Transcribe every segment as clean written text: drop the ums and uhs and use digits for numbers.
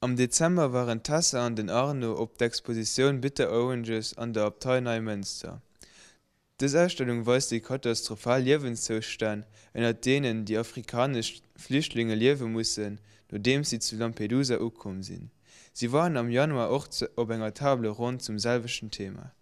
Am Dezember waren d'Tessa an den Arno op d'Expositioun Bitter Oranges an der Abtei Neimënster. Dës Ausstellung weist déi katastrophal Liewenszoustänn, ënnert deenen déi afrikanesch Flüchtlinge liewe mussen, nodeems si zu Lampedusa ukomm sinn. Si waren am Januar och op enger Table ronde zum selwechten Thema.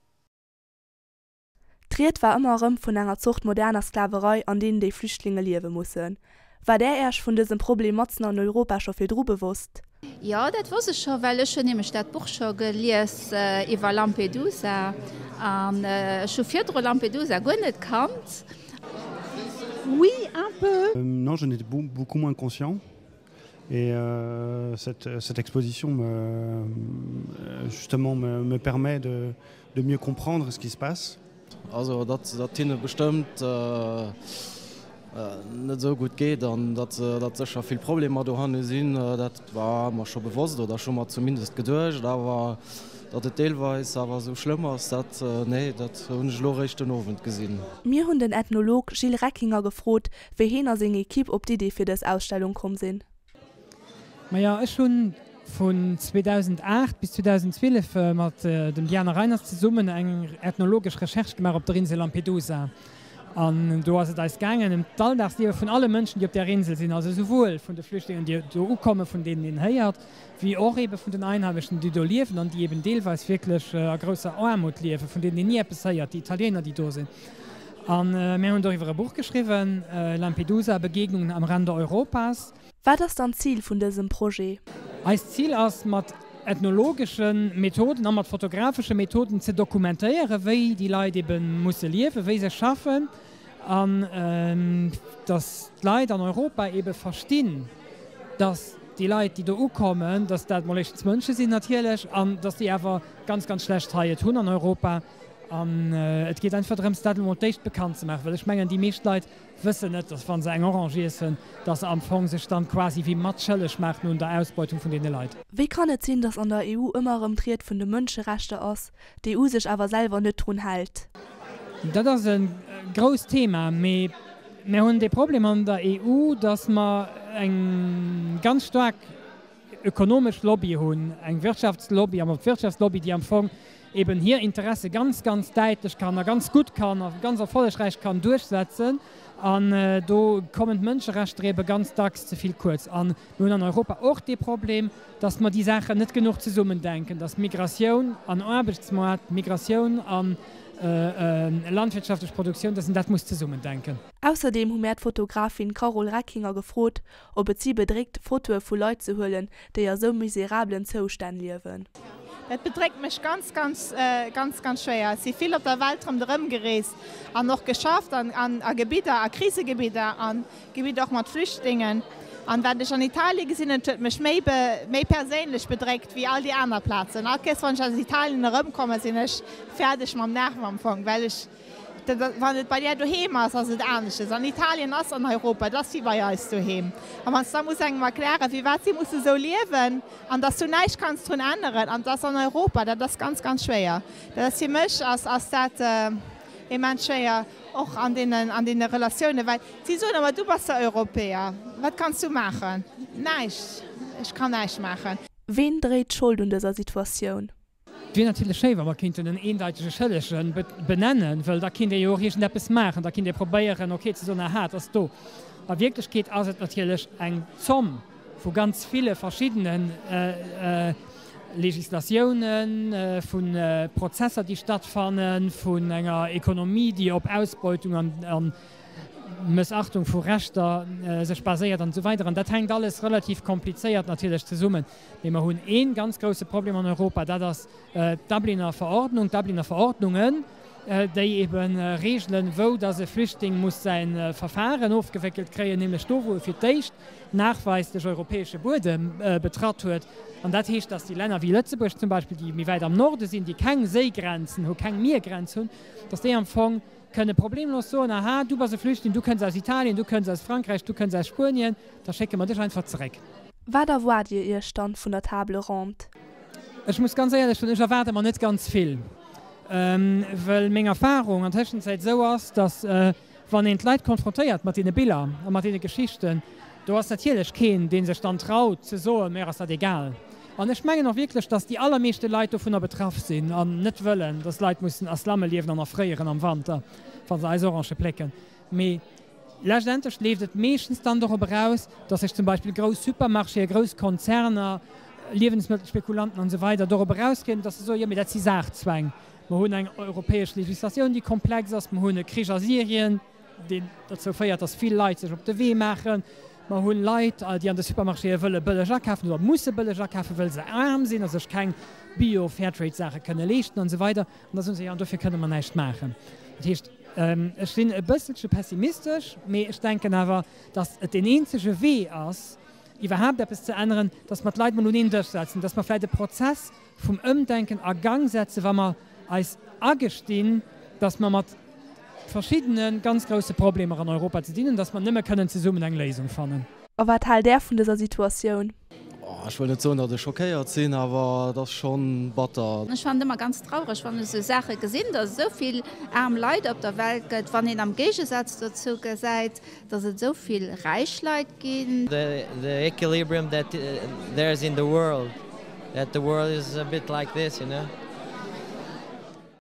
D'Ried war ëmmer erëm vun enger Zort moderner Sklaverei, an deenen déi Flüchtlinge liewe mussen. War Där Äech vun dësem Problem matzen an Europa scho virdru bewosst? Jo, dat wosst ech scho, well ech hunn nämlech dat Buch scho gelies iwwer Lampedusa an ech hu virdru Lampedusa guer net kannt. Oui, un peu. Non, j'en étais beaucoup moins conscient et euh, cette, cette exposition me, euh, justement me, me permet de, de mieux comprendre ce qui se passe. Also datt datt hinne bestëmmt net esou gutt geet an datt datt sécher vill Problemer dohanne sinn, dat war mer scho bewosst oder ech hu mer zumindest geduecht. Awer datt et deelweis awer esou schlëmm ass, dat, nee, dat hunn ech elo eréischt den Owend gesinn. Mir hunn den Ethnolog Gilles Reckinger gefrot, wéi heen a seng Equipe op d'Idee fir dës Ausstellung komm sinn. Majo, ech hunn vun 2008 bis 2012 mat dem Diana Reiners zesummen eng ethnologesch Recherche gemaach op der Insel Lampedusa. An do ass et eis gaangen ëm d'Alldagsliewe vun alle Mënschen, déi op där Insel sinn, also esouwuel vun de Flüchtlingen, déi do ukommen, vun deenen een héiert, wéi och eebe vun den Einheimeschen, déi do liewen an déi eeben deelweis wierklech a grousser Aarmut liewen, vun deenen een ni eppes héiert, déi Italiener, déi do sinn. A mir hunn doriwwer e Buch geschriwwen, Lampedusa, Begegnungen am Rande Europas. Wat ass dann d'Zil vun dësem Projet? Eist Zil ass, mat ethnologesche Methoden a mat fotografesche Methoden ze dokumentéieren, wéi déi Leit ebe musse liewen, wéi se schaffen, an datt d'Leit an Europa ebe verstinn, datt déi Leit, déi do ukommen, datt dat mol éischtens Mënsche sinn natierlech, an datt déi awer ganz, ganz schlecht hei et hunn an Europa. An et geet einfach drëms, dat emol d'éischt bekannt ze maachen, well ech mengen, déi meescht Leit wëssen net, datt wa se eng Orange iessen, datt se am Fong sech dann quasi wéi matschëlleg maachen un der Ausbeutung vun deene Leit. Wéi kann et sinn, datt an der EU ëmmer erëm d'Ried vun de Mënscherechter ass, d'EU sech awer selwer net drun hält? Dat ass e grousst Thema, mee mir hunn dee Problem an der EU, datt mer eng ganz staark ökonomesch Lobby hunn, eng Wirtschaftslobby, an och d'Wirtschaftslobby, déi am Fong eben hir Interesse ganz, ganz däitlech kann a ganz gutt kann a ganz erfollegräich kann duerchsetzen. An do kommen d'Mënscherechter ebe ganz dacks ze vill kuerz. A mir hunn an Europa och dee Problem, dass mer déi Saachen net genuch zesummendenken, dass Migratioun an Aarbechtsmoart, Migratioun a landwirtschaftlech Produktioun, dass een dat muss zesummendenken. Ausserdeem hu mär d'Fotografin Carole Reckinger gefrot, ob et si bedréckt, Fotoe vu Leit ze huelen, déi a sou miserablen Zoustänn liewen. Dat bedréckt mech ganz, ganz, ganz, ganz schwéier. Ech si vill op der Welt ronderëm gereest an och geschafft an a Gebidder, a Krisegebidder an Gebidder och mat Flüchtlingen. An wat ech an Italien gesinn hunn, huet mech méi méi perséinlech bedréckt wéi all déi aner Plazen. All Kéiers wann ech aus Italien erëmkommen, sinn ech fäerdeg mam Nerv am Fong, well ech Wann et bei där doheem ass, ass et anesches. An Italien ass an Europa, et ass wéi bei eis doheem. A wann s de da muss engem erklären, firwat si musse sou liewen an dass du näischt kanns drun änneren an et ass an Europa, dat ass ganz, ganz schwéier. Dat ass fir mech ass ass dat immens schwéier, och an deenen an deene Relatiounen, well si soen ëmmer, du bass der Europäer, wat kanns du maachen? Näischt, ech kann näischt maachen. Ween dréit d'Schold un dëser Situatioun? Et wier natierlech schéi, wa mer kéinten en eendeitege Schëllege benennen, wëll da kéint ee jo och iergendeppes maachen, da kéint ee probéieren, ok, ze soen, aha, et ass do. A Wierklechkeet ass et natierlech eng Zomm vu ganz ville verschiddene Legislatiounen, vu Prozesser, déi stattfannen, vun enger Ekonomie, déi op Ausbeutung an Mëssachtung vu Rechter sech baséiert an esou weider. An dat hänkt alles relativ komplizéiert natierlech zesummen. Mee mer hunn ee ganz grouse Problem an Europa, dat ass d'Dubliner Verordnung, d'Dubliner Verordnungen, déi ebe regelen, wou dass e Flüchtling muss säi Verfahren ofgewéckelt kréien, nämlech do, wou e fir d'éischt nachweislech europäesche Buedem betratt huet. An dat heescht, dass déi Länner wéi Lëtzebuerg zum Beispill, déi méi wäit am Norde sinn, déi keng Séigrenzen hu, keng Miergrenz hunn, dass déi am Fong kënne problemlos soen, Aha, du bass e Flüchtling, du kënns aus Italien, du kënns aus Frankräich, du kënns aus Spuenien, da schécke mer dech einfach zeréck. Wat erwaart Dir Iech dann vun der Table ronde? Ech muss ganz éierlech soen, ech erwaarde mer net ganz vill, well meng Erfahrung an Tëschenzäit esou ass, datt wann een d'Leit konfrontéiert mat deene Biller a mat deene Geschichten, do ass natierlech keen, dee sech dann traut ze soen, mir ass dat egal. An ech mengen och wierklech, datt déi allermeeschte Leit dovunner betraff sinn an net wëllen, datt Leit mussen a Slamme liewen an erfréieren am Wanter, wa se eis Orangë plécken. Mee leschtendlech leeft et meeschtens dann dorop eraus, datt sech zum Beispill grouss Supermarchéen, grouss Konzerner, Liewensmëttelspekulanten an esou weider dorop erauskriegen, datt se soen, jo mee dat si Saachzwäng, mer hunn eng europäesch Legislatioun, déi komplex ass, mer hunn e Krich a Syrien, deen dozou féiert, datt vill Leit sech op de Wee maachen, mer hunn Leit, déi an de Supermarchéë wëlle bëlleg akafen oder musse bëlleg akafen, wëll se aarm sinn a sech keng Bio-Fairtrade-Saache kënne leeschten an esou weider. An da soen se, jo an dofir kënne mer näischt maachen. Dat heescht, ech sinn e bësselche pessimistesch, mee ech denken awer, datt et deen eenzege Wee ass, iwwerhaapt eppes ze änneren, datt mer d'Leit mol un een Dësch setzen, datt mer vläicht e Prozess vum Ëmdenken a Gang setzen, wa mer eis agestinn, datt mer mat verschiddene ganz grousse Problemer an Europa ze dinn hunn, datt mer nëmme kënnen zesummen eng Léisung fannen. A wat haalt Där vun dëser Situatioun? Ech wëll net soen, datt ech schockéiert sinn, awer et ass schonn batter. Ech fannen et ëmmer ganz traureg, wann ech esou Saache gesinn, datt et esou vill aarm Leit op der Welt gëtt, wann een am Géigesaz dozou gesäit, datt et esou vill räich Leit ginn. The equilibrium that there's in the world, that the world is a bit like this, you know.